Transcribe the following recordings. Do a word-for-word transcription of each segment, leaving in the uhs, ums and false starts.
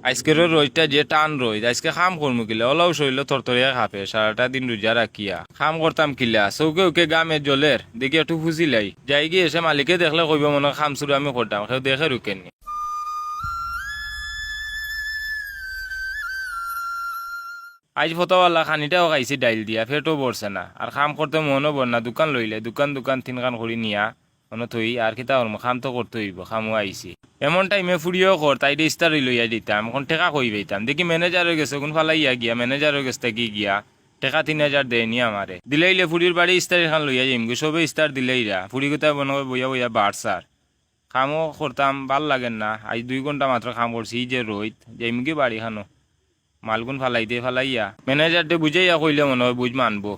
আইজকের রইদটা যে টান রইদ, আইজকে কাম করমু কিলা, অলাউ শরীলো থরথরিয়া কাঁপে, সারাটা দিন রুজা রাখিয়া। কাম করতাম কিলা, চউখে উখে ঘামে জ্বলের, দেখি একটু ফুছিলাই। যাইগি এসে মালিকে দেখলে কইবো মনো কাম শুরু আমি করতাম, কেউ দেখের উখেনি। আইজ ফতোয়ালা খানিটাও খাইছি ডাইল দিয়া, পেটও ভরছে না। আর কাম করতে মনও ভর না, দোকান লইলে, দোকান দোকান তিনখান করি নিয়া, মনো থই, আর কিতা করমু, কাম তো করতে অইবো, কামও আইছি। এমন টাইমে ফুড়িও কর, তাইরে ইস্তারি লইয়া দিতাম, এখন টেকা কই পাইতাম। দেখি ম্যানেজারর গেছে, অগুন ফালাইয়া গিয়া, ম্যানেজারর গেছ থাকি গিয়া, টেকা তিন হাজার দেয়নি আমারে। দিলাইলে ফুড়ির বাড়ি ইস্তারি খান লইয়া যাইমগি, সবে ইস্তার দিলাইরা, ফুড়ি গুতা মনো বইয়া বইয়া বাড়ছার। কামও করতাম, ভালা লাগের না। আইজ দুই ঘন্টা মাত্র কাম করছি, ই যে রইদ, যাইমুগি বাড়ি খানো। মালগুন ফালাইতে ফালাইয়া। ম্যানেজাররে বুঝাইয়া কইলে মনো অয় বুঝ মানবো।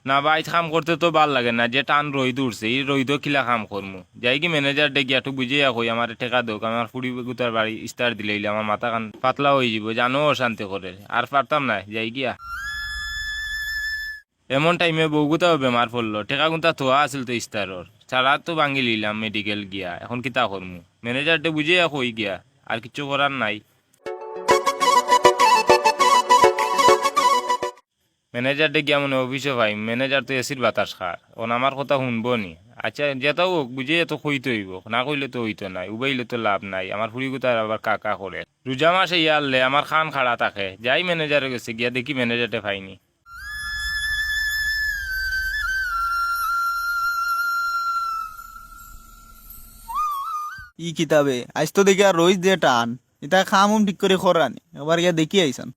না বা, আইজ কাম করতে তো ভালা লাগের না, যে টান রইদ উঠছে, ই রইদো কিলা কাম করমু। যাইগি ম্যানেজাররে গিয়া একটু বুঝাইয়া কই, আমারে টেকা দেউক, আমার ফুড়ি গুতার বাড়ি ইস্তার দিলাইলে আমার মাথা খান পাতলা অইযিবো, জানো অশান্তি করের, আর পারতাম নায়, যাইগিয়া। এমন টাইমে বউগুতাও বেমার পড়লো, টেকাগুনতা থোয়া আছিল তো ইস্তারর, সারা তো ভাঙ্গি লিলাম মেডিকেল গিয়া, এখন কিতা করমু? ম্যানেজাররে বুঝাইয়া কই গিয়া, আর কিচ্ছু করার নাই। ম্যানেজাররে গিয়া মনো অফিসো পাইমু, ম্যানেজার তো এসির বাতাস খার, অখন আমার কথা হুনবো নি? আচ্ছা, যেতাউ অউক, বুঝাইয়া তো কইতে অইবো, না কইলে তো অইতো নায়, উবাইলে তো লাভ নাই, আমার ফুড়িগুতার আবার কা কা করের। রুজা মাসে ইয়ারলে আমার কান খাড়া থাকে, যাই ম্যানেজারর গেছে গিয়া দেখি ম্যানেজাররে পাইনি। ই কিতা বে, আইজ তো দেখি আর রইদ যে টান, ইতা কাম উম ঠিক করি কররানি, একবার গিয়া দেখি আইছান।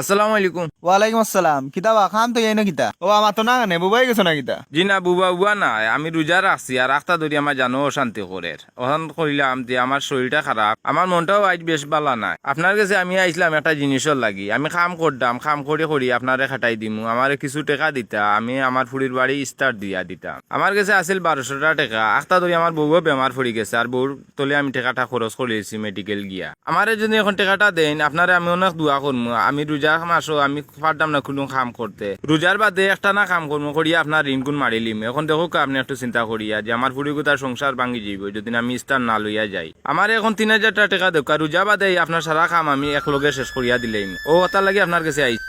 আসসালামু আলাইকুম। ওয়ালাইকুম আসসালাম। কিতা বা, কাম তো ইয়াইনো কিতা? ও, আমার তো না কেনে, বুবাই গেছো না কিতা? জি না, বুবা, বুবা নায়, আমি রুজা রাখছি, আর আখতা ধরি আমার জানো অশান্তি করের। অখন কইলাম যে আমার শরীরটা খারাপ, আমার মনটাও আইজ বেশ ভালা নায়। আপনার গেছে আমি আইছলাম একটা জিনিসর লাগি। আমি কাম করতাম, কাম করি করি আপনারে খাটাই দিমু। আমারে কিছু টেকা দিতা, আমি আমার ফুড়ির বাড়ি ইস্তার দিয়া দিতাম। আমার গেছে আছিল বারোশোটা টেকা, আখতা ধরি আমার বউও বেমার পড়ি গেছে, আর বউর তলে আমি টেকাটা খরচ করিলিছি মেডিকেল গিয়া। আমারে যদি এখন টেকাটা দেইন, আপনারে আমি অনেক দোয়া করমু। আমি রুজার মাসও আমি পারতাম না কুনু কাম করতে। রুজার বাদে একটা না কাম করমু, করিয়া আপনার ঋণগুন মারিলিমু। এখন দেখউক্কা আপনে একটু চিন্তা করিয়া যে আমার ফুড়িগুতার সংসার ভাঙ্গি যাইবো যদি আমি ইস্তার না লইয়া যাই। আমারে এখন তিন হাজারটা টেকা দেউক্কা, রুজা বাদে আপনার সারা কাম আমি একলগে শেষ করিয়া দিলাইমু। অউ অতার লাগি আপনার গেছে আইছি।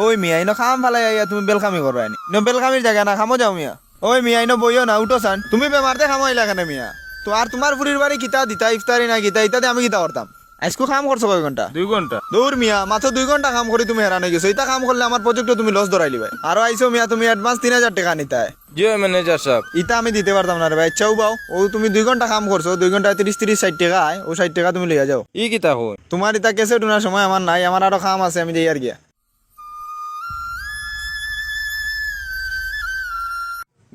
ওই মিয়া, ইনো কাম ফালাই আইয়া তুমি বেলকামি কররায়নি? ইনো বেলকামির জাগা না, কামো যাও মিয়া। ওই মিয়া, ইনো বইও না, উঠো চাইন। তুমি বেমারতে কামো আইলা কেনে মিয়া? তো আর তুমার ফুড়ির বাড়ি কিতা দিতা, ইফতারি না কিতা, ইতাদি আমি কিতা করতাম? আইজকু কাম করছো কয় ঘন্টা? দুই ঘন্টা। দূর মিয়া, মাত্র দুই ঘন্টা কাম করি তুমি হেরান অইগেছো। ইতা কাম করলে আমার প্রজেক্টো তুমি লস ধরাইলিবায়। আরো আইছো মিয়া, তুমি অ্যাডভান্স তিন হাজার টেকা নিতায়। জি অয় ম্যানেজার সাব। ইতা আমি দিতে পারতাম না রে ভাই। আইচ্ছা, অউ বাও, অউ তুমি দুই ঘন্টা কাম করছো, দুই ঘন্টায় তিরিশ তিরিশ ষাইট টেকা আয়, অউ ষাইট টেকা তুমি লইয়া যাও। ই কিতা কইন? তুমার ইতা ক্যাসেট হুনার সময় আমার নাই, আমার আরো কাম আছে, আমি যাইয়ার গিয়া।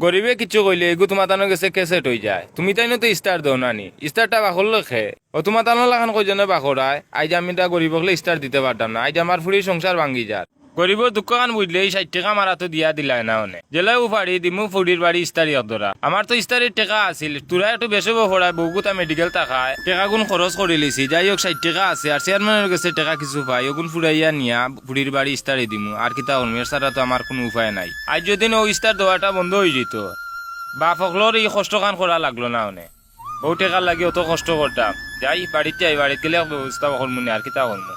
গরিবে কিচ্ছু কইলে এগু তুমাতানর গেছে ক্যাসেট অইযায়। তুমিতাইনও তো ইস্তার দেও না নি? ইস্তারটা বাকরলো কে? অউ তুমাতানর লাখান কয়জনে বাকরায়? আইজ আমি ইতা গরিব অকলে ইস্তার দিতে পারতাম না। আইজ আমার ফুড়ির সংসার ভাঙ্গি যার। গরিবর দুঃখখান বুঝলে ই ষাইট টেকা আমার আতো দিয়া দিলায় না অনে। যেলাউ পারি দিমু ফুড়ির বাড়ি ইস্তারি অদরা। আমার তো ইস্তারির টেকা আছিল, থুড়া একটু বেশি অইবো পড়ায় বউগুতা মেডিকেল থাকায় টেকাগুন খরচ করিলিছি। যাই হউক, ষাইট টেকা আছে, আর চেয়ারম্যানর গেছে টেকা কিছু পাই, অগুন ফুরাইয়া নিয়া ফুড়ির বাড়ি ইস্তারি দিমু। আর কিতা করমু, এর ছাড়া তো আমার কুনু উপায় নাই। আইজ যদি অউ ইস্তার দেওয়াটা বন্ধ অইযিতো, বাপ অকলর ই কষ্টখান করা লাগলো না অনে। অউ টেকার লাগি অত কষ্ট করতাম। যাই, বাড়িত যাই, বাড়িত গেলে এক ব্যবস্থা করমু নে, আর কিতা করমু।